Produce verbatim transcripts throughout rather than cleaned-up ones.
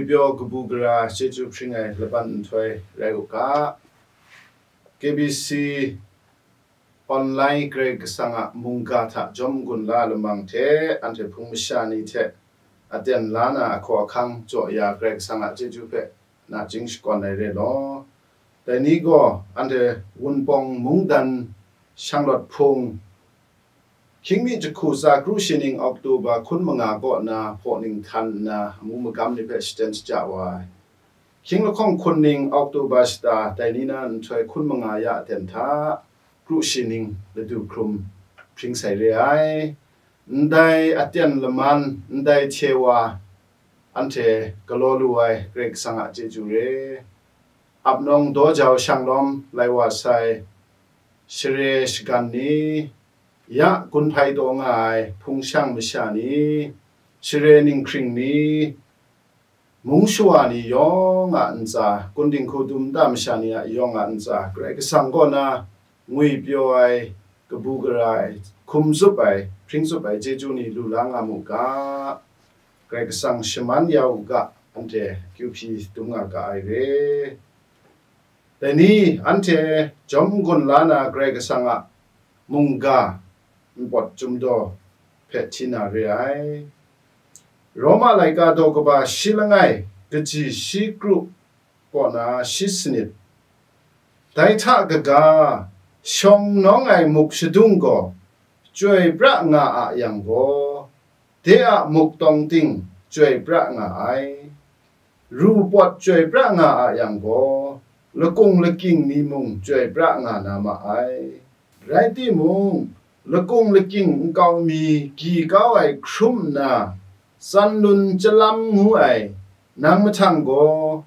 Pyaw kabu gara chyeju hpring ai laban nhtoi rai u ga, K B C online Karai Kasang a mungga hta jawm n-gun la lamang hte, anhte hpung masha ni hte aten la na ahkaw ahkang jaw ya Karai Kasang a chyeju hpe nachying shakawn ai re law. Dai ni gaw anhte Wunpawng mungdan shanglawt hpung, Hkying mi jahku tsa kru shi ning Oktoba hkun manga kaw na hpaw ning htan nna amu magam ni hpe shaten shaja wa ai. Hkying lahkawng hkun ning Oktoba shata dai ni na nhtoi hkun manga ya aten hta kru shi ning ladu hkrum hpring sai re ai. Ndai aten laman, ndai hte wa, anhte galaw lu ai Karai Kasang a chyeju re. Apnawng daw jau shanglawm lai wa sai share shagan ni, ya gun hpai taw nga ai hpung shang masha ni, share ninghkring ni, mung shawa ni yawng a ntsa, kun dinghku dum nta masha ni a yawng a ntsa, Karai Kasang kaw na ngwi pyaw ai, kabu gara ai, hkum zup ai, hpring zup ai chyeju ni lu la nga mu ga. Karai Kasang shaman ya u ga, anhte kyu hpyi dum nga ga ai re. Dai ni anhte jawm n-gun la na Karai Kasang a mungga npawt chyum daw hpe hti na re ai. Roma laika daw kaba shi langai, kaji shi kru kaw na shi sanit. Dai hta kaga, shawng nawng ai muk shadung gaw chyoi pra nga a yang gaw, de a muk tawng ting chyoi pra nga ai. Ru pawt chyoi pra nga a yang gaw, lakung lakying ni mung chyoi pra nga na ma ai. Rai timung, lakung lakying nkau mi gyi kau ai hkrum nna, tsan lun chyalam ngu ai nang mahtang gaw,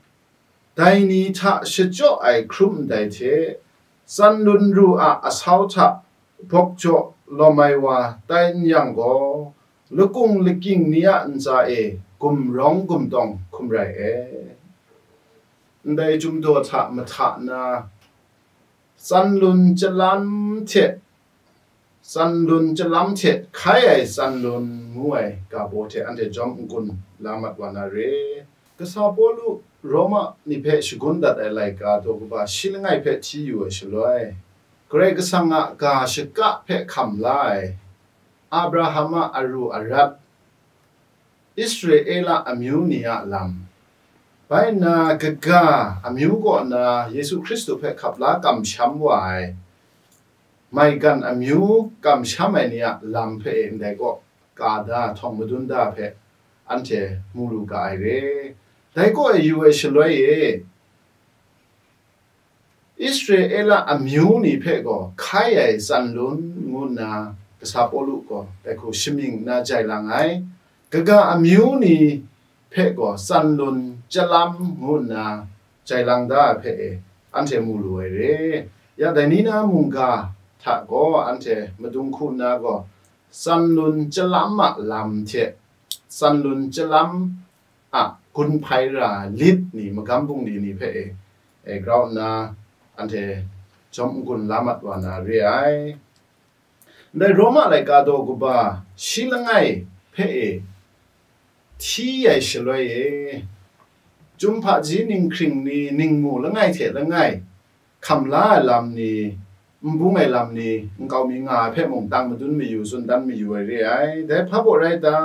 dai ni hta shachyaw ai hkrum ndai hte, tsan lun ru a asau hta bawk jaw lawm ai wa tai n yang gaw, lakung lakying ni a ntsa e gumrawng gumtawng hkum rai e. Ndai chyum daw hta mahta na, tsan lun chyalam hte, tsan lun chyalam hte hkai ai tsan lun ngu ai ga baw hte anhte jawm n-gun la mat wa na re. Kasa Pawlu Roma ni hpe shagun dat ai laika daw kaba shi langai hpe hti yu ai shaloi, Karai Kasang a ga shaka hpe hkam la ai, Abraham a aru arat, Israela amyu ni a lam, bai nna kaga amyu kaw na Yesu Hkristu hpe hkap la kamsham wa ai, maigan amyu kamsham ai ni a lam hpe e ndai kaw ka da, htawng madun da hpe anhte mu lu ga ai re. Dai kaw e yu ai shaloi e, Israela amyu ni hpe gaw hkai ai tsan lun ngu nna kasa Pawlu gaw dai hku shamying nna jai lang ai. Kaga amyu ni hpe gaw tsan lun chyalam ngu nna jai lang da ai hpe e, anhte mu lu ai re. Ya dai ni na mungga hta gaw anhte madung hku nna gaw, tsan lun chyalam a lam hte tsan lun chyalam a gun hpai ra lit ni, magam bungli ni hpe e, e grau nna anhte jawm n-gun la mat wa na re ai. Ndai Roma laika daw kaba shi langai hpe e hti ai shaloi e, Chyum hpaji ninghkring ni ningmu langai hte langai hkam la ai lam ni, n bung ai lam ni, nkau mi nga ai hpe mung tang madun mayu, tsun dan mayu ai re ai. Dai hpa baw rai ta?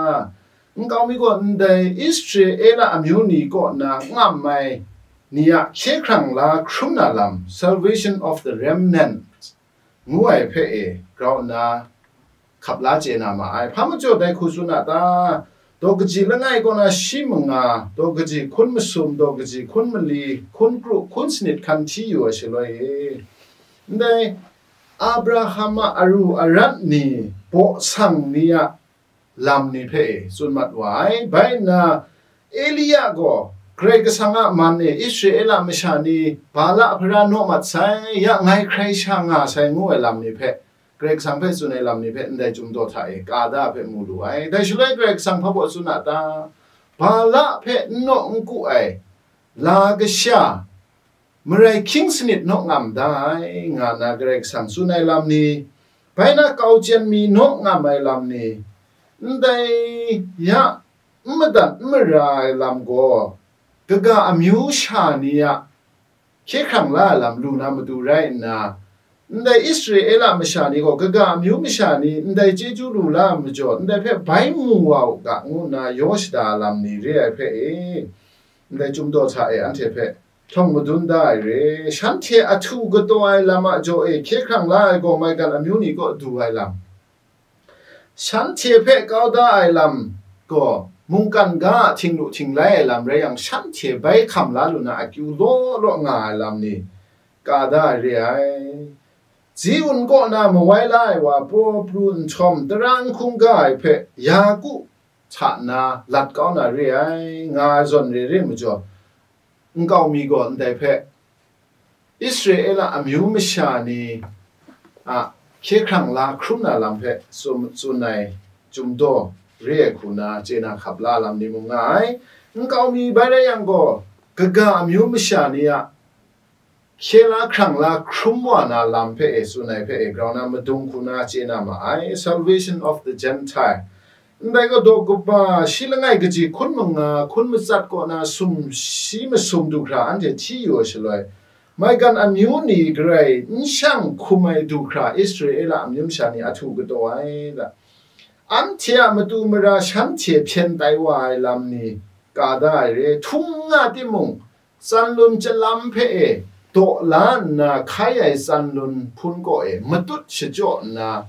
Nkau mi gaw ndai Israela amyu ni kaw na ngam ai ni a hkye hkrang la hkrum na lam, Salvation of the Remnant, ngu ai hpe e grau nna hkap la chye na ma ai. Hpa majaw dai hku tsun a ta? Daw kaji langai kaw na shi manga, daw kaji hkun masum, daw kaji hkun mali, hkun kru, hkun sanit hkan hti yu ai shaloi e, ndai Abraham a aru arat ni, baw sang ni a lam ni hpe e tsun mat wa ai. Bai nna, Elia gaw Karai Kasang a man e Israela masha ni Bala hpara naw mat sai, ya ngai hkrai sha nga sai, ngu ai lam ni hpe, Karai Kasang hpe tsun ai lam ni hpe ndai Chyum daw hta e ka da hpe mu lu ai. Dai shaloi Karai Kasang hpa baw tsun a ta? Bala hpe n naw n ku ai la kasha, marai hkying sanit naw ngam da ai, nga nna Karai Kasang tsun ai lam ni, bai na kau chyen mi naw ngam ai lam ni, ndai ya n madat n mara ai lam gaw, kaga amyu sha ni a hkye hkrang la ai lam lu na matu rai nna, ndai Israela masha ni gaw kaga amyu masha ni ndai chyeju lu la ai majaw, ndai hpe bai mu wa u ga, ngu nna yaw shada ai lam ni re ai hpe e, ndai Chyum daw hta e anhte hpe htawng madun da ai re, shanhte ahtu kataw ai lam a jaw e hkye hkrang la ai gaw maigan amyu ni kaw du ai lam, shanhte hpe kau da ai lam gaw, mungkan ga a htinglu htinglai ai lam rai yang, shanhte bai hkam la lu na akyu law law nga ai lam ni ka da ai re ai. Ziun kaw na mawai la ai wa praw pru nhtawm, tara n hkungga ai hpe ya ku hta na lat kau na re ai, nga ai zawn re re majaw, nkau mi gaw ndai hpe Israela amyu masha ni a hkye hkrang la hkrum na lam hpe tsun, tsun ai Chyum daw re ai hku na chye na hkap la lam ni mung nga ai. Nkau mi bai rai yang gaw, kaga amyu masha ni a hkye la hkrang la hkrum wa na lam hpe e tsun ai hpe e grau na madung hku na chye na ma ai. Salvation of the Gentile. Ndai gaw daw kaba shi langai kaji hkun manga, hkun matsat kaw na sumshi masum du hkra anhte hti yu ai shaloi, maigan amyu ni garai n shang hkum ai du hkra Israela amyu masha ni ahtu kataw ai da. Anhte a matu mara shanhte hpyen tai wa ai lam ni ka da ai re, htung nga timung, tsanlun chyalam hpe e daw la nna hkai ai tsanlun hpun kaw e matut shachyaw nna,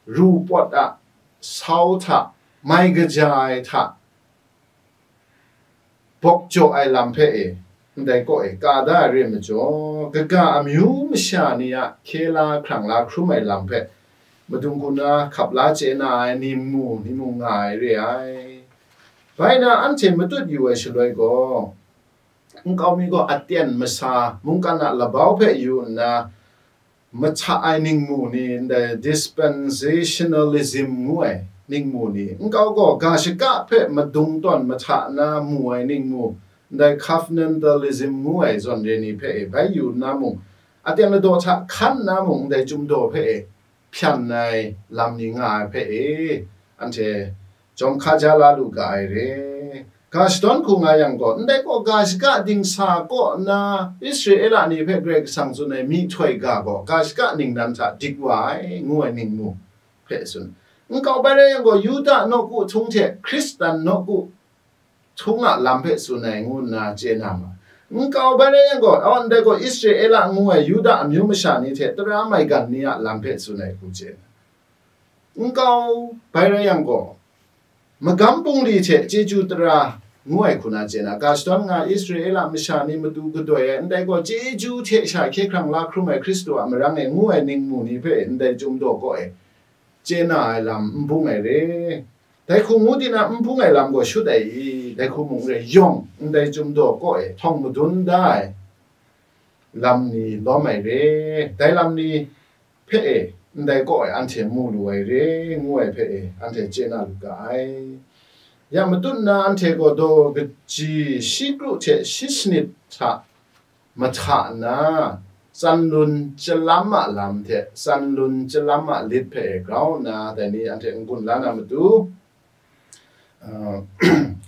ru pawt a sau hta, mai kaja ai hta, bawk jaw ai lam hpe e, ndai kaw e ka da ai re majaw, kaga amyu masha ni a hkye la hkrang la hkrum ai lam hpe madung hku na hkap la chye na ai ni mu, ni mung nga ai re ai. Bai na anhte matut yu ai shaloi gaw, nkau mi gaw aten masa mungkan a labau hpe yu nna, mahta ai ningmu ni, ndai dispensationalism ngu ai ningmu ni, nkau gaw ga shaka hpe madung tawn mahta na mu ai ningmu, ndai covenantalism ngu ai zawn re ni hpe e bai yu nna mung, aten ladaw hta hkan nna mung, ndai Chyum daw hpe e hpyan ai lam ni nga ai hpe e, anhte jawm hka ja la lu ga ai re. Ga shadawn hku nga yang gaw, ndai gaw ga shaka dingsa kaw nna Israela ni hpe Karai Kasang tsun ai myihtoi ga gaw, ga shaka ningnan hta dik wa ai, ngu ai ningmu hpe tsun. Nkau bai rai yang gaw, Yuda nawku htung hte Hkristan nawku htung a lam hpe tsun ai, ngu nna chye na ma. Nkau bai rai yang gaw, awan dai gaw Israela ngu ai Yuda amyu masha ni hte tara maigan ni a lam hpe tsun ai hku chye na. Nkau bai rai yang gaw, magam bungli hte chyeju tara ngu ai hku na chye na, ga shadawn nga Israela masha ni matu gadoi ai, ndai gaw chyeju hte sha hkye hkrang la hkrum ai Hkristu a marang e ngu ai ningmu ni hpe ndai Chyum daw kaw e chye na ai lam n bung ai re. Dai hku ngu di na n bung ai lam gaw shut ai i, dai hku mung re yawng ndai Chyum daw kaw e htawng madun da ai lam ni lawm ai re. Dai lam ni hpe e ndai kaw e anhte mu lu ai re, ngu ai hpe e anhte chye na lu ga ai. Ya matut nna anhte gaw daw kaji shi kru hte shi sanit hta mahta nna, tsanlun chyalam a lam hte tsanlun chyalam a lit hpe e grau nna, dai ni anhte n-gun la na matu, uh,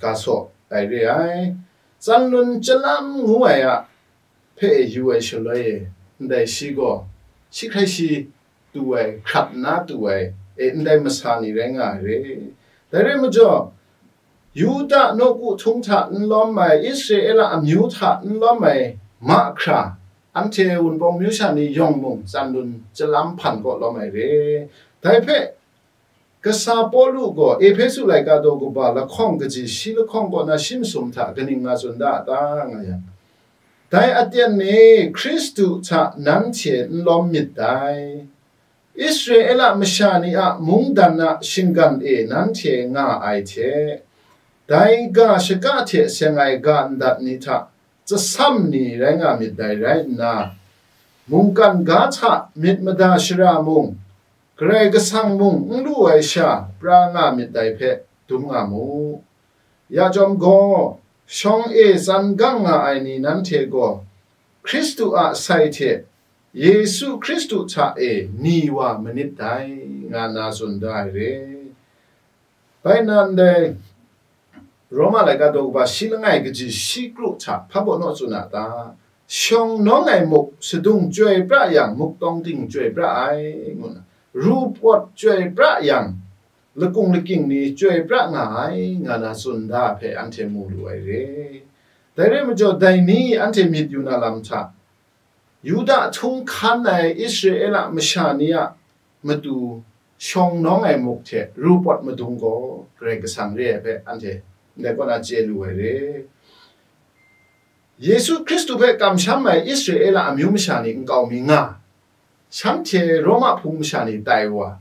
ga saw ai re ai. Tsanlun chyalam ngu ai a hpe e yu ai shaloi e, ndai shi gaw, shi hkrai shi tu ai, hkrat nna tu ai, e, ndai masa ni rai nga ai re. Dai rai majaw, Yuda nawku htung hta n lawm ai, Israela amyu hta n lawm ai mahkra, anhte Wunpawng myu sha ni yawng mung tsanlun chyalam hpan kaw lawm ai re. Dai hpe, kasa Pawlu gaw Ehpesu laika daw kaba lahkawng kaji shi lahkawng kaw na shi masum hta kaning nga tsun da a ta, nga yang, dai aten e Hkristu hta nanhte n lawm myit dai. Israela masha ni a mungdan a shinggan e nanhte nga ai hte, dai ga shaka hte seng ai ga ndat ni hta tsasam ni rai nga myit dai rai nna, mungkan ga hta myit mada shara mung, Karai Kasang mung n lu ai sha pra nga myit dai hpe dum nga mu. Ya chyawm gaw, shawng e tsan gang nga ai ni nanhte gaw, Hkristu a sai hte Yesu Hkristu hta e ni wa manit dai, nga nna tsun da ai re. Bai nna ndai Roma laika daw kaba shi langai kaji shi kru hta hpa baw naw tsun a ta? Shawng nawng ai muk sadung chyoi pra yang, muk tawng ting chyoi pra ai, ngu nna, ru pawt chyoi pra yang, lakung lakying ni chyoi pra nga ai, nga na tsun da hpe anhte mu lu ai re. Dai rai majaw, dai ni anhte myit yu na lam hta, Yuda htung hkan ai Israela masha ni a matu shawng nawng ai muk hte ru pawt madung gaw Karai Kasang re ai hpe anhte ndai kaw na chye lu ai re. Yesu Hkristu hpe kamsham ai Israela amyu masha ni nkau mi nga, shanhte Roma hpung masha ni tai wa,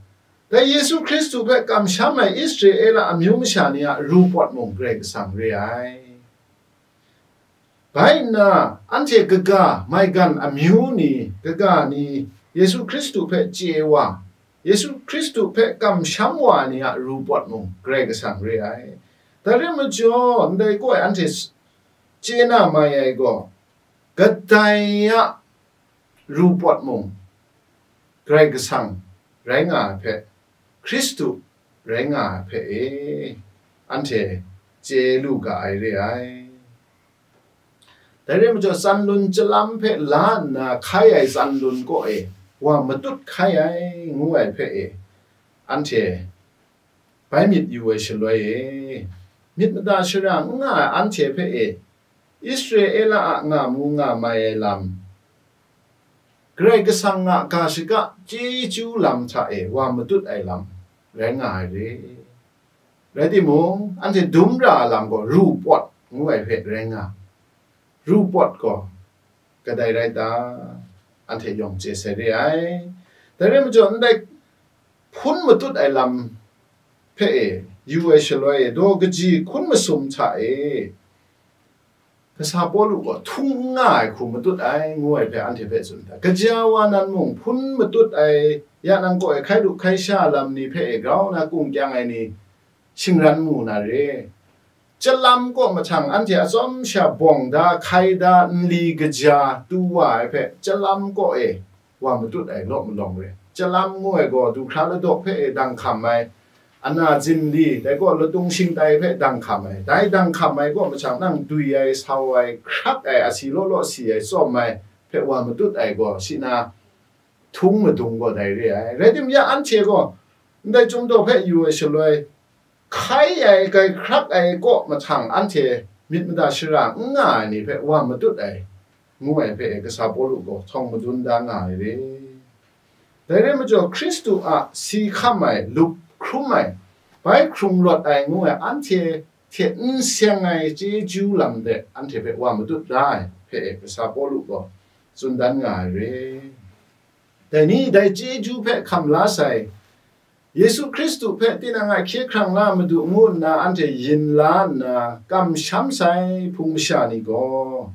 dai Yesu Hkristu hpe kamsham ai Israela amyu masha ni a ru pawt mung Karai Kasang re ai. Bai nna, anhte kaga maigan amyu ni, kaga ni Yesu Hkristu hpe chye wa, Yesu Hkristu hpe kamsham wa ni a ru pawt mung Karai Kasang re ai. Dai rai majaw, ndai kaw e anhte s-, chye na mai ai gaw, kadai a ru pawt mung Karai Kasang rai nga ai hpe, Hkristu rai nga ai hpe e, anhte chye lu ga ai re ai. Dai rai majaw, tsanlun chyalam hpe la nna hkai ai tsanlun kaw e wa matut hkai ai, ngu ai hpe e, anhte bai myit yu ai shaloi e, myit mada shara n nga ai anhte hpe e, Israela a nga mu nga mai ai lam, Karai Kasang a ga shaka chyeju lam hta e wa matut ai lam rai nga ai re. Rai timung, anhte dum ra ai lam gaw ru pawt ngu ai hpe rai nga. Ru pawt gaw kadai rai ta? Anhte yawng chye sai re ai. Dai rai majaw, ndai hpun matut ai lam hpe e yu ai shaloi e, daw kaji hkun masum hta e, kasa Pawlu gaw htung n nga ai hku matut ai, ngu ai hpe anhte hpe tsun ai ta? Kaja wa nan mung hpun matut ai, ya nang kaw e hkai du hkai sha lam ni hpe e grau na kung kyang ai ni shingran mu na re. Chyalam kaw mahtang anhte atsawm sha bawng da, hkai da, nli kaja tu wa ai hpe, chyalam kaw e wa matut ai law malawng re. Chyalam ngu ai gaw, du hkra ladaw hpe e dang hkam ai, ana zinli, dai gaw latung shingtai hpe dang hkam ai, dai dang hkam ai kaw mahtang nang dwi ai, sau ai, hkrak ai, asi law law si ai, tsawm ai hpe wa matut ai gaw, shi na htung madung gaw dai re ai. Rai timung, ya anhte gaw ndai Chyum Daw hpe yu ai shaloi, hkai ai, grai hkrak ai kaw mahtang anhte myit mada shara n nga ai ni hpe wa matut ai, ngu ai hpe e, kasa Pawlu gaw htawng madun da nga ai re. Dai rai majaw, Hkristu a si hkam ai, lup hkrum ai, bai hkrung rawt ai ngu ai anhte hte n seng ai chyeju lam de anhte hpe wa matut da ai hpe e, kasa Pawlu gaw tsun dan nga ai re. Dai ni dai chyeju hpe hkam la sai, Yesu Hkristu hpe tinang a hkye hkrang la Madu ngu nna anhte yin la nna kamsham sai hpung masha ni gaw,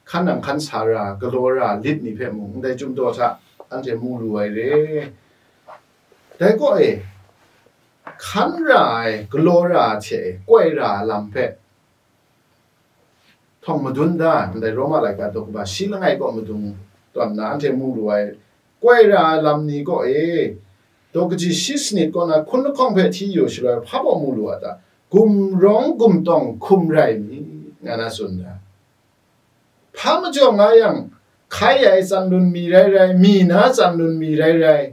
hkan nang hkan sa ra, galaw ra lit ni hpe mung ndai Chyum Daw hta anhte mu lu ai re. Dai kaw e, hkan ra ai, galaw ra ai hte e, koi ra ai lam hpe htawng madun da ai, ndai Roma laika daw kaba shi langai kaw madung tawn nna anhte mu lu ai, koi ra ai lam ni kaw e, daw kaji shi sanit kaw na hkun lahkawng hpe hti yu shaloi hpa baw mu lu a ta? Gumrawng gumtawng hkum rai mi, nga na tsun da. Hpa majaw nga yang, hkai ai tsanlun mi rai rai, mi na tsanlun mi rai rai,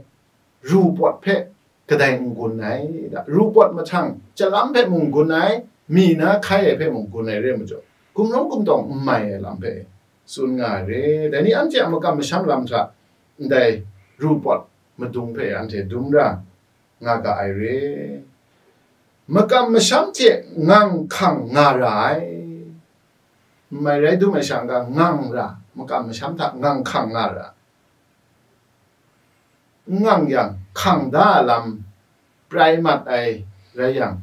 ru pawt hpe kadai n gun ai, ru pawt mahtang chyalam hpe mung gun ai, mi na hkai ai hpe mung gun ai re majaw, gumrawng gumtawng n mai ai lam hpe tsun nga ai re. Dai ni anhte a makam masham lam hta ndai ru pawt madung hpe anhte dum ra nga ga ai re. Makam masham hte ngang hkang nga ra ai. N mai rai dum ai sha n ga, ngang ra, makam masham hta ngang hkang nga ra. N ngang yang, hkang da a lam prai mat ai rai yang,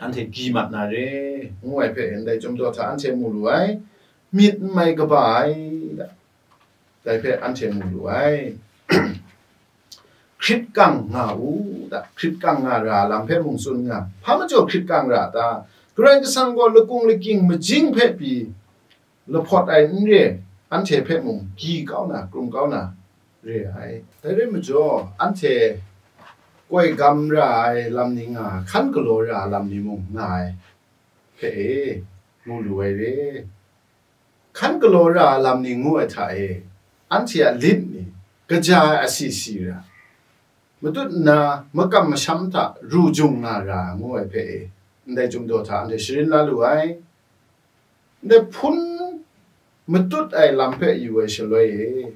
anhte gyi mat na re, ngu ai hpe ndai Chyum Daw hta anhte mu lu ai, myit n mai kaba ai, dai hpe anhte mu lu ai. Hkrit kang nga u, da, hkrit kang nga ra lam hpe mung tsun nga, hpa majaw hkrit kang ra ta? Karai Kasang gaw lakung lakying majing hpe pyi lahpawt ai n re, anhte hpe mung gyi kau na, krum kau na re ai. Dai rai majaw, anhte koi gam ra ai lam ni nga, hkan galaw ra ai lam ni mung nga ai. hpe e, mu lu ai re. Hkan galaw ra ai lam ni ngu ai hta e, anhte a lit ni, kaja ai asi si ra, matut nna makam masham hta ru jung nga ra ngu ai hpe e, ndai chyum daw hta anhte sharin la lu ai. Ndai hpun matut ai lam hpe yu ai shaloi e,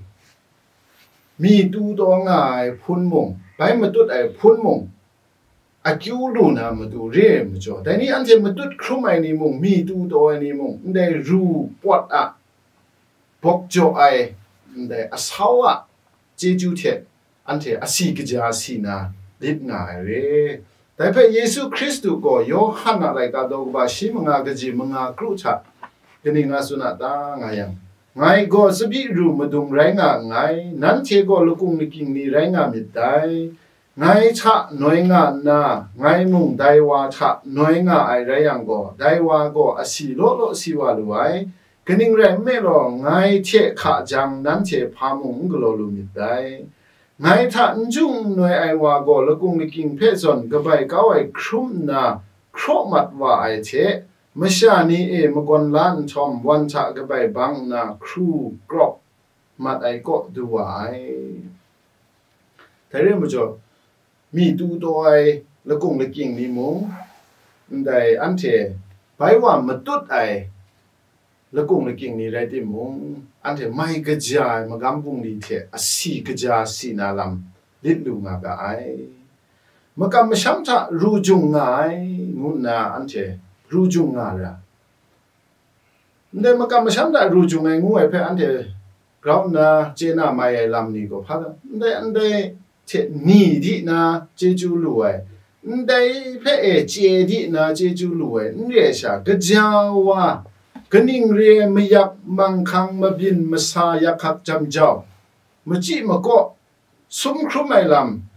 mi tu taw nga ai hpun mung, bai matut ai hpun mung, akyu lu na matu re ai majaw, dai ni anhte matut hkrum ai ni mung, mi tu taw ai ni mung, ndai ru pawt a, bawk jaw ai, ndai asau a chyeju hte anhte asi kaja si na lit nga ai re. Dai hpe Yesu Hkristu gaw Yawhan a laika daw kaba shi manga kaji manga kru hta kaning nga tsun a ta nga yang, ngai gaw tsabyi ru madung rai nga nngai, nanhte gaw lakung lakying ni rai nga myit dai. Ngai hta noi nga nna, ngai mung dai wa hta noi nga ai rai yang gaw, dai wa gaw asi law law si wa lu ai. Kaning rai nme law, ngai hte hka jang nanhte hpa mung n galaw lu myit dai. Ngai hta n jung n noi ai wa gaw lakung lakying hpe zawn kabai kau ai hkrum nna hkraw mat wa ai hte, masha ni e magawn la nhtawm, wan hta kabai bang nna hkru krawp mat ai kaw du wa ai. Dai re ai majaw, mi tu taw ai lakung lakying ni mung, ndai anhte bai wa matut ai lakung lakying ni rai timung, anhte mai kaja ai magam bungli hte asi kaja si na lam lit lu nga ga ai. Makam masham hta ru jung nga ai, ngu nna anhte ru jung nga ra. Ndai makam masham hta ru jung ai ngu ai hpe anhte grau nna chye na mai ai lam ni gaw hpa, ndai, ndai hte ni di na chyeju lu ai, ndai hpe e chye di na chyeju lu ai, n re ai sha, kaja wa, kaning re ai mayak, manghkang, mabyin, masa, yak hkak jam jau, machyi makaw, sum hkrum ai lam,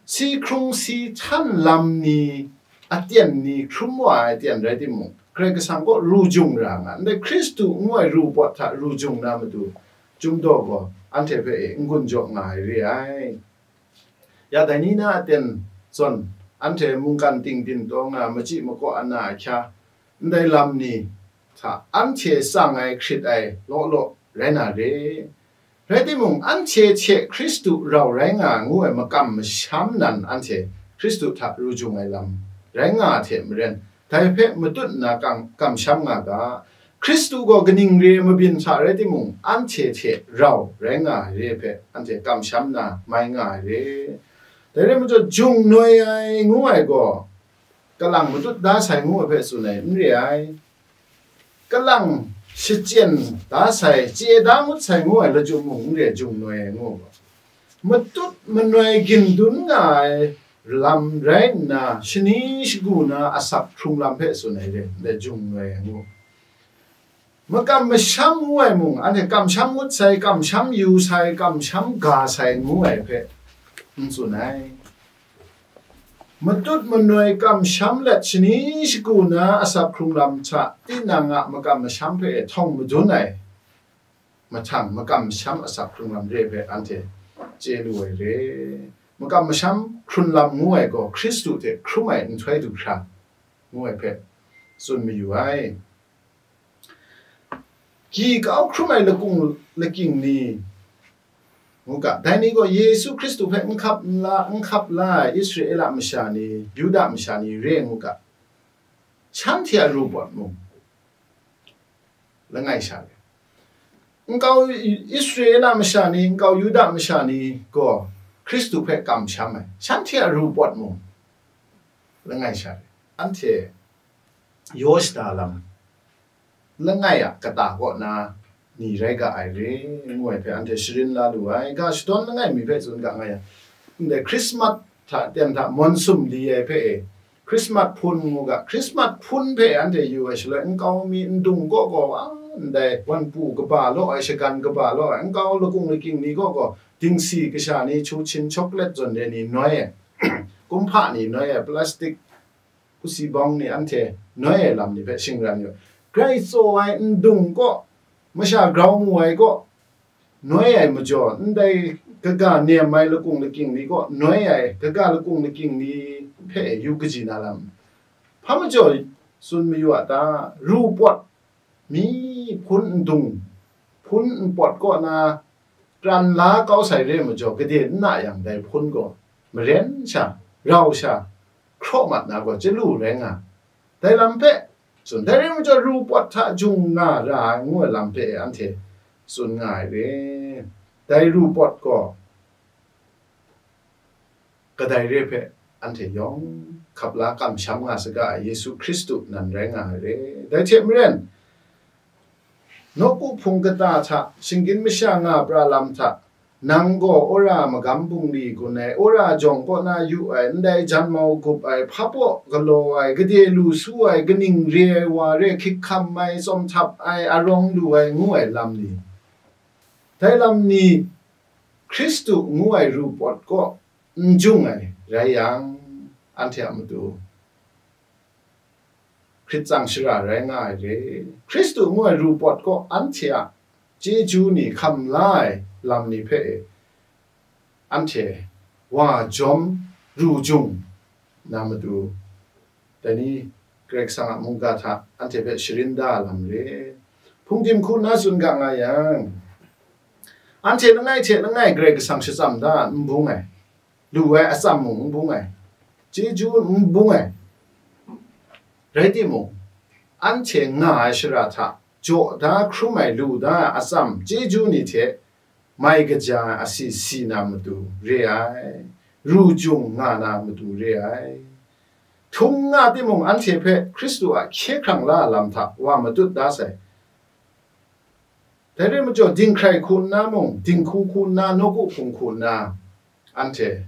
si hkrung si htan lam ni, aten ni hkrum wa ai aten rai timung, Karai Kasang kaw ru jung ra nga, ndai Hkristu ngu ai ru pawt hta ru jung na matu, Chyum daw gaw anhte hpe e n-gun jaw nga ai re ai. Ya dai ni na aten zawn, anhte mungkan ting byin taw nga, machyi makaw ana ahkya, ndai lam ni hta anhte tsang ai hkrit ai law law rai na re. Rai timung, anhte hte Hkristu rau rai nga ngu ai makam masham nan anhte Hkristu hta ru jung ai lam rai nga hte maren, dai hpe matut nna kang, kamsham nga ga. Hkristu gaw kaning re ai mabyin hta rai timung, anhte hte rau rai nga ai re hpe anhte kamsham na mai nga ai re. Dai rai majaw, jung noi ai ngu ai gaw, kalang matut da sai ngu ai hpe tsun ai n re ai. Kalang shachyen da sai, chye da ngut sai ngu ai lachyum mung n re ai, jung noi ai ngu ai gaw. Matut manoi gindun nga ai lam rai nna, shani shagu na asak hkrung lam hpe tsun ai re, ndai jung noi ai ngu. Makam masham ngu ai mung, anhte kamsham ngut sai, kamsham yu sai, kamsham ga sai ngu ai hpe n tsun ai. Matut manoi kamsham let shani shagu na asak hkrung lam hta tinang a makam masham hpe htawng madun ai mahtang, makam masham asak hkrung lam re ai hpe anhte chye lu ai re. Makam masham hkrun lam ngu ai gaw Hkristu hte hkrum ai nhtoi du hkra ngu ai hpe tsun mayu ai. Gyi kau hkrum ai lakung lakying ni ngu ga, dai ni gaw Yesu Hkristu hpe n hkap n la, n hkap la ai Israela masha ni, Yuda masha ni re ngu ga, shanhte a ru pawt mung, langai sha re. Nkau Israela masha ni, nkau Yuda masha ni gaw Hkristu hpe kamsham ai, shanhte a ru pawt mung, langai sha re. Anhte yaw shada lam langai a kata kaw na ni rai ga ai re, ngu ai hpe anhte sharin la lu ai. Ga shadawn langai mi hpe tsun ga nga yang, ndai Hkrismat hta, ten hta, mawn sum li ai hpe e, Hkrismat hpun ngu ga, Hkrismat hpun hpe anhte yu ai shaloi, nkau mi ndung kaw gaw, a, ndai wan pu kaba law ai, shagan kaba law ai, nkau lakung lakying ni kaw gaw, dingsi kasha ni, chuchin, chocolate zawn re ni noi ai, kumhpa ni noi ai, plastic pusi bawng ni anhte noi ai lam ni hpe shingran yu ai. Grai tsaw ai ndung kaw, masha grau mu ai kaw, noi ai majaw, ndai kaga nem ai lakung lakying ni kaw noi ai, kaga lakung lakying ni hpe yu kaji na lam. Hpa majaw, tsun mayu a ta? Ru pawt mi hpun n dung, hpun n pawt kaw na pran la kau sai re ai majaw, gade n na yang, dai hpun gaw maren sha, rau sha, hkraw mat na gaw chyalu rai nga, dai lam hpe tsun. Dai rai majaw, ru pawt hta jung nga ra ai ngu ai lam hpe anhte tsun nga ai re. Dai ru pawt gaw kadai re hpe anhte yawng hkap la kamsham nga saga ai Yesu Hkristu nan rai nga ai re. Dai hte maren, nawku hpung kata hta shinggyim masha nga pra lam hta, nang gaw wora magam bungli gun ai, wora jawng kaw na yu ai, ndai janmau gup ai, hpapaw galaw ai, gade lu su ai, kaning re ai wa re, hkik hkam ai, tsawm htap ai, arawng lu ai ngu ai lam ni, dai lam ni Hkristu ngu ai ru pawt kaw n jung ai rai yang, anhte a matu hkrit tsang shara rai nga ai re. Hkristu ngu ai ru pawt kaw anhte a chyeju ni hkam la ai lam ni hpe e, anhte wa jawm ru jung na matu, dai ni Karai Kasang a mungga hta anhte hpe sharin da lam re. Hpungdim hku nna tsun ga nga yang, anhte langai hte langai Karai Kasang shatsam da n bung ai, lu ai atsam mung n bung ai, chyeju n bung ai. Rai timung, anhte nga ai shara hta jaw da hkrum ai, lu da ai atsam chyeju ni hte mai kaja ai asi si na matu re ai, ru jung nga na matu re ai. Htung nga timung, anhte hpe Hkristu a hkye hkrang la lam hta wa matut da sai. Dai rai majaw, dinghkrai hku nna mung, dinghku hku nna, nawku hpung hku nna, anhte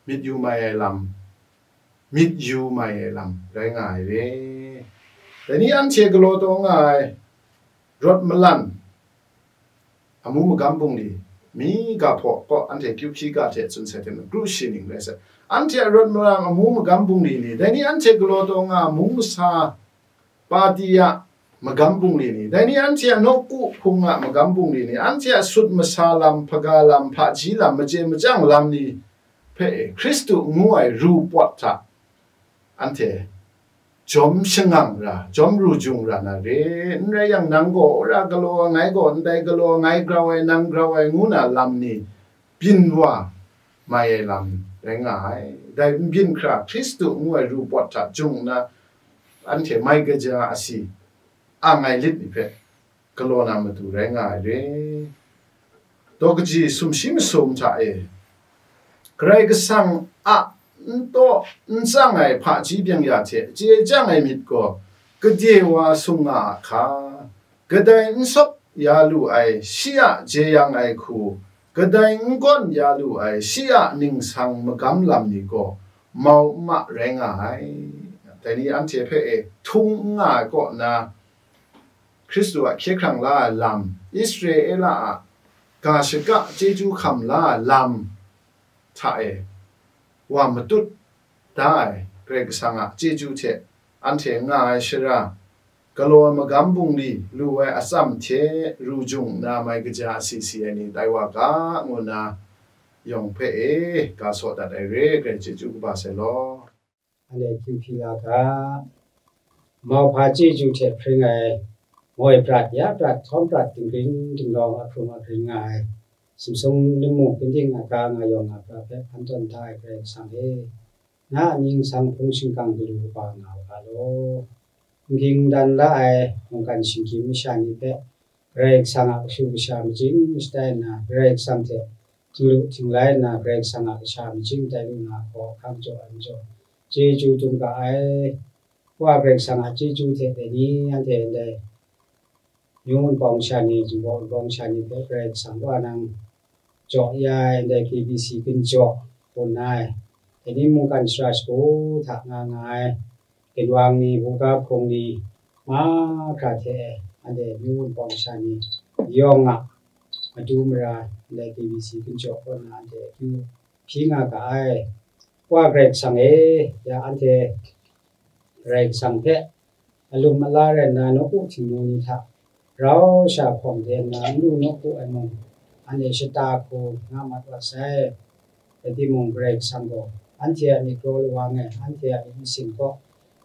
myit yu mai ai lam, myit yu mai ai lam rai nga ai re. Dai ni anhte galaw taw nga ai rawt malan amu magam bungli, mi ga hpaw kaw anhte kyu hpyi ga hte tsun sai hte maren, kru shi ning rai sai. Anhte a rawt malan amu magam bungli ni, dai ni anhte galaw taw nga ai mung masa, pati a magam bungli ni, dai ni anhte a nawku hpung a magam bungli ni, anhte a sut masa lam, hpaga lam, hpaji lam, machye machyang lam ni hpe Hkristu ngu ai ru pawt hta anhte jawm shangang ra, jawm ru jung ra na re. N rai yang, nang gaw wora galaw ai, ngai gaw ndai galaw ai, ngai grau ai, nang grau ai, ngu na lam ni byin wa mai ai lam rai nga ai. Dai n byin hkra, Hkristu ngu ai ru pawt hta jung nna, anhte mai kaja asi ang ai lit ni hpe galaw na matu rai nga ai re. Daw kaji sumshi masum hta e, Karai Kasang a n taw n tsang ai hpaji byeng ya hte chye chyang ai myit gaw, gade wa sung nga a hka, kadai n sawp ya lu ai shi a jeyang ai hku, kadai n gawn ya lu ai shi a ningsang magam lam ni gaw mau n ma rai nga ai. Dai ni anhte hpe e htung n nga ai kaw na, Hkristu a hkye hkrang la ai lam, Israela a ga shaka chyeju hkam la ai lam hta e wa matut da ai Karai Kasang a chyeju hte anhte nga ai shara, galaw ai magam bungli, lu ai atsam hte ru jung nna mai kaja asi si ai ni tai wa ga, ngu nna yawng hpe e ga saw dat ai re, Karai chyeju kaba sai law. Anhte kyu hpyi la ga, mauhpa chyeju hte hpring ai moi prat, ya prat, htawm prat, dinggring dinglawng, ahkrung ahkring nga ai, sumsung lamu, ginding aga nga yawng nga pra hpe hpan tawn da ai Karai Kasang e, na a ningsang hpung shingkang galu kaba nga u ga law. N-ging dan la ai mungkan shinggyim masha ni hpe Karai Kasang a kashu kasha majing shatai nna, Karai Kasang hte htinglu htinglai nna, Karai Kasang a kasha majing tai lu na hkaw hkang jaw ai majaw, chyeju dum ga ai. Wa Karai Kasang a chyeju hte dai ni anhte ndai myu wunpawng sha ni, Jinghpaw wunpawng sha ni hpe Karai Kasang Wa nang jaw ya ai, ndai K B C ginjaw hpun ai, dai ni mungkan shara shagu hta nga nga ai, ginwang ni, buga hpung ni, mahkra hte anhte myu wunpawng sha ni yawng a matu mara, ndai K B C ginjaw kaw na anhte akyu hpyi nga ga ai. Wa Karai Kasang e, ya anhte Karai Kasang hpe alum ala rai nna, nawku htingnu ni hta rau sha hpawng de nna, n lu nawku ai mung, anhte shata hku nga mat wa sai. Rai timung, Karai Kasang gaw anhte a myit kraw lawang e, anhte a myit masin kaw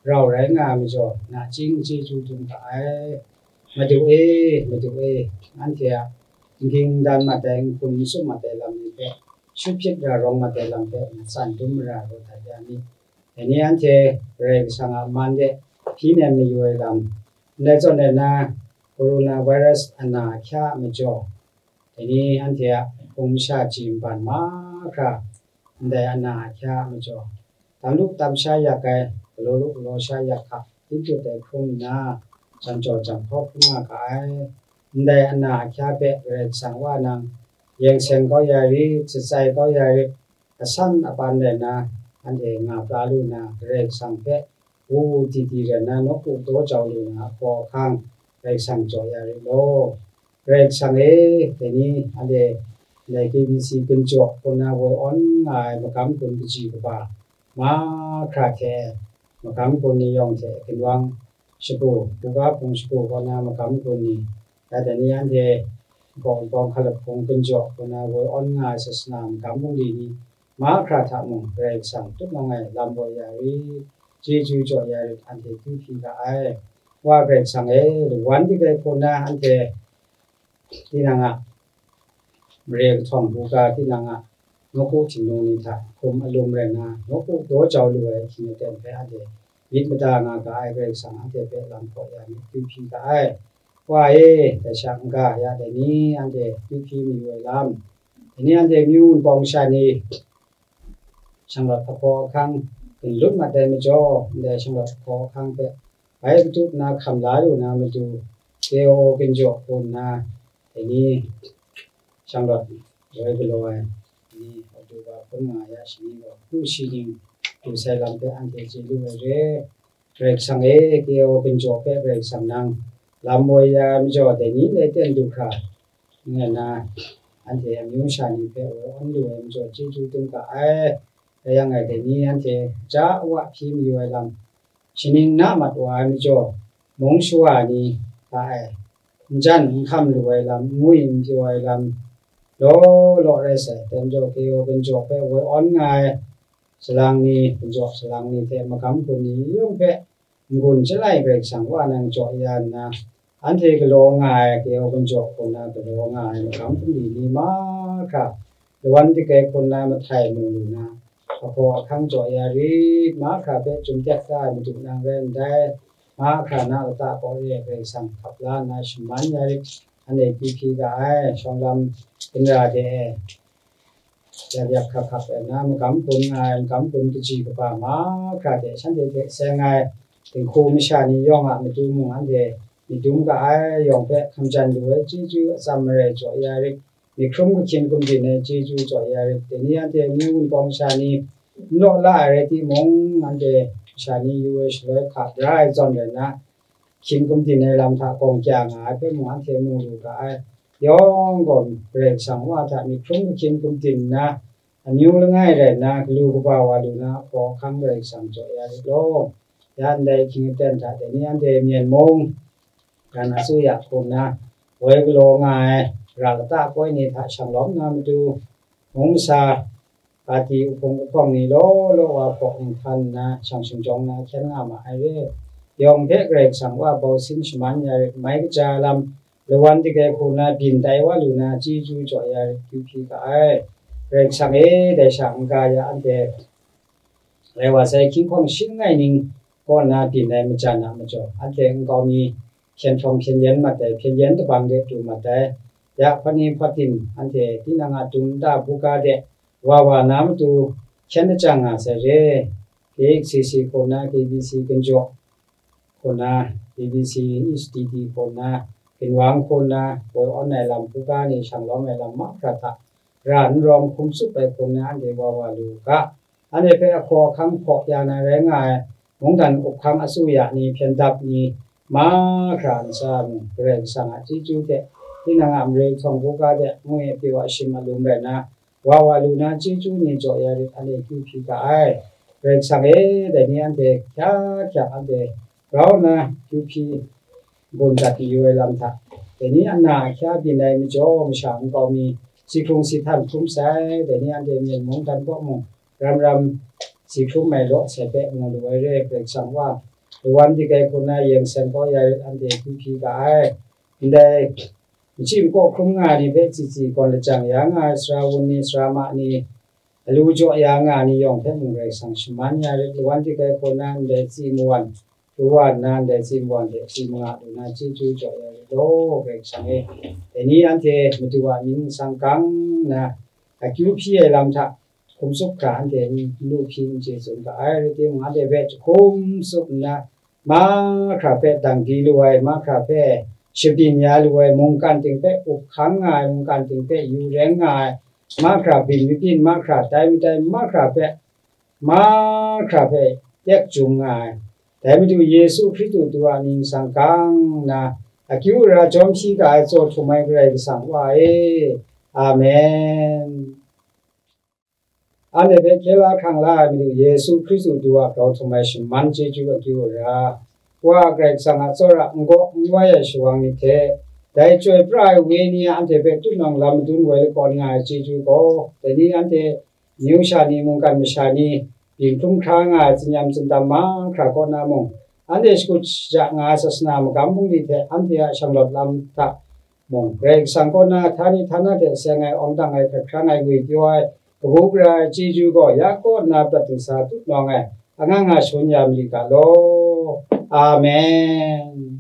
rau rai nga ai majaw, nachying chyeju dum ga ai. Madu e, Madu e, anhte a n ging n dan mat ai, n hkum n tsup mat ai lam ni hpe shut hpyit ra rawng mat ai lam hpe matsan dum mara rawt dat ya mi. Dai ni anhte Karai Kasang a man de hpyi nem mayu ai lam, ndai zawn rai nna, coronavirus ana ahkya a majaw, dai ni anhte a hpung masha ji nban mahkra, ndai ana ahkya a majaw, tam lu tam sha yak ai, galaw lu galaw sha yak hka, tit dut ai hkrum nna, jam jaw jam hkaw hkrum nga ga ai. Ndai ana ahkya hpe Karai Kasang Wa nang yeng seng kau ya rit, shatsai kau ya rit, asan apan rai nna, anhte nga pra lu nna, Karai Kasang hpe wu wu di di rai nna, nawku daw jau lu nna, ahkaw ahkang Karai Kasang jaw ya rit law. Karai Kasang e, dai ni anhte ndai K B C gun jaw hku nna woi awn nga ai magam gun kaji kaba mahkra hte, magam gun ni yawng hte ginwang shagu, buga hpung shagu kaw na magam gun ni, ya dai ni anhte nkau nkau hkalap hpung gun jaw hku nna woi awn nga ai sasana magam bungli ni mahkra hta mung Karai Kasang tup nang ai lam woi ya rit, chyeju jaw ya rit, anhte kyu hpyi ga ai. Wa Karai Kasang e, lawan dik ai hku nna anhte tinang a mare kahtawng buga, tinang a nawku htingnu ni hta hkum alum rai nna, nawku daw jau lu ai ahkying aten hpe anhte myit mada nga ga ai Karai Kasang anhte hpe lam hkaw ya myit, kyu hpyi ga ai. Wa e, dai sha n-ga ya dai ni anhte kyu hpyi mayu ai lam, dai ni anhte amyu npawng sha ni shanglawt ahkaw ahkang gun lut mat ai majaw, ndai shanglawt ahkaw ahkang hpe bai katup nna hkam la lu na matu, K O gun jaw hku nna, dai ni shanglawt woi galaw ai ni, October hpun nga ya shani gaw, kru shi ning du sai lam hpe anhte chye lu ai re. Karai Kasang e, K O gun jaw hpe Karai Kasang nang lam woi ya ai majaw, dai ni ndai ten du hkra, ngai na, anhte amyu sha ni hpe woi awn lu ai majaw, chyeju dum ga ai. Rai yang, ngai dai ni anhte ja wa hpyi mayu ai lam, shaning na mat wa ai majaw, mung shawa ni hta e, n jan n hkam lu ai lam, n ngwi n pyaw ai lam, law law rai sai, dai majaw K O gun jaw hpe woi awn nga ai salang ni, gun jaw salang ni hte magam gun ni yawng hpe n-gun chyalai Karai Kasang Wa nang jaw ya nna, anhte galaw nga ai, K O gun jaw hku nna galaw nga ai magam bungli ni mahkra, lawan dik ai hku nna mahtai mu lu na, ahkaw ahkang jaw ya rit, mahkra hpe chyum tyak da ai Madu nang rai ndai, mahkra na lata kaw re ai Karai Kasang hkap la nna shaman ya rit, anhte kyu hpyi ga ai. Shawng lam ginra de e, yak yak hkak hkak rai nna, magam gun nga ai, magam gun kaji kaba mahkra hte shanhte hte seng ai dinghku masha ni yawng a matu mung anhte myit dum ga ai, yawng hpe hkam jan lu ai chyeju atsam marai jaw ya rit, myit hkrum kahkyin gumdin ai chyeju jaw ya rit, dai ni anhte amyu npawng sha ni n law la ai rai timung, anhte masha ni yu ai shaloi hka bra ai zawn rai nna, hkyin gumdin ai lam hta gawng kya nga ai hpe mung anhte mu lu ga ai. Yawng gaw Karai Kasang Wa hta myit hkrum ahkyin gumdin nna, amyu langai rai nna, galu kaba wa lu na, ahkaw ahkang Karai Kasang jaw ya rit law. Ya ndai ahkying aten hta dai ni anhte Myen mung, dan asuya hku nna, woi galaw nga ai, ra lata koi ni hta shang lawm na matu, mung masa, pati uhpung uhpawng ni law law wa hpaw ninghkan nna shang shingjawng na hkyen nga ma ai re. Yawng hpe Karai Kasang Wa bau sin shaman ya rit, mai kaja lam, lawan dik ai hku nna byin tai wa lu na, chyeju jaw ya rit, kyu hpyi ga ai. Karai Kasang e, dai sha n-ga ya anhte rai wa sai, hkying hkawng shi langai ning kaw nna byin ai majan a majaw, anhte nkau mi hpyen hprawng hpyen yen mat ai, hpyen yen dabang de du mat ai, ya hpawt ni hpawt din, anhte tinang a dum nta buga de wa wa na matu hkyen lajang nga sai re. K H C C hku nna, K B C gun jaw hku nna, K B C H D D hku nna, ginwang hku nna, woi awn ai lam, buga ni shang lawm ai lam mahkra hta, ra n rawng hkum tsup ai hku nna, anhte wa wa lu u ga. Anhte hpe ahkaw ahkang hpaw ya na rai nga ai, mungdan up hkang asuya ni, hpyen dap ni, mahkra ntsa mung, Karai Kasang a chyeju hte, tinang a mare htawng buga de, ngwi apyu a shim alum rai nna, wa wa lu na chyeju ni jaw ya rit, anhte kyu hpyi ga ai. Karai Kasang e, dai ni anhte hkya hkya anhte grau nna kyu hpyi gun dat mayu ai lam hta, dai ni ana ahkya byin ai majaw masha nkau mi, si hkrung si htan hkrum sai, dai ni anhte Myen mung dan kaw mung, ram ram si hkrum ai law sai hpe mu lu ai re, Karai Kasang wa, lawan dik ai hku na yeng seng kau ya rit, anhte akyu hpyi ga ai. Ndai machyi makaw hkrum nga ai ni hpe tsi tsi gawn lajang ya nga ai sara wun ni, sara ma ni, alu jaw ya nga ai ni yawng hpe mung Karai Kasang shaman ya rit, lawan dik ai hku na ndai tsi mawan, kawa nna ndai tsi mawan hte tsi manga lu na chyeju jaw ya rit law, Karai Kasang e. Dai ni anhte Madu a mying nsang gang nna akyu hpyi ai lam hta hkum tsup hkra anhte n lu hpyi n chye tsun ga ai, rai timung, anhte hpe jahkum tsup nna, mahkra hpe dang di lu ai, mahkra hpe shabyin ya lu ai, mungkan ting hpe up hkang nga ai, mungkan ting hpe yu reng nga ai, mahkra byin mabyin, mahkra tai matai, mahkra hpe, mahkra hpe tek jum nga ai, dai Madu Yesu Hkristu du a mying nsang gang nna, akyu ara jawm hpyi ga ai tsaw htum ai Karai Kasang wa e. Amen. Anhte hpe hkye la hkrang la ai Madu Yesu Hkristu du a grau htum ai shaman chyeju akyu ara, Wa Karai Kasang a tsawra n gaw n wai ai shawang ni hte, dai chyoi pra ai wenyi a anhte hpe tutnawng lam madun woi lakawn nga ai chyeju gaw, dai ni anhte amyu sha ni, mungkan masha ni, byin hkrum hkra nga ai tsinyam tsindam mahkra kaw na mung, anhte shakut shaja nga ai sasana magam bungli hte anhte a shanglawt lam hta mung, Karai Kasang kaw na htani htana hte seng ai, awng dang ai, hkrat hkran ai, ngwi pyaw ai, kabu gara ai chyeju gaw ya kaw nna prat dingsa tutnawng ai, anga nga shangun ya mali ga law. Amen.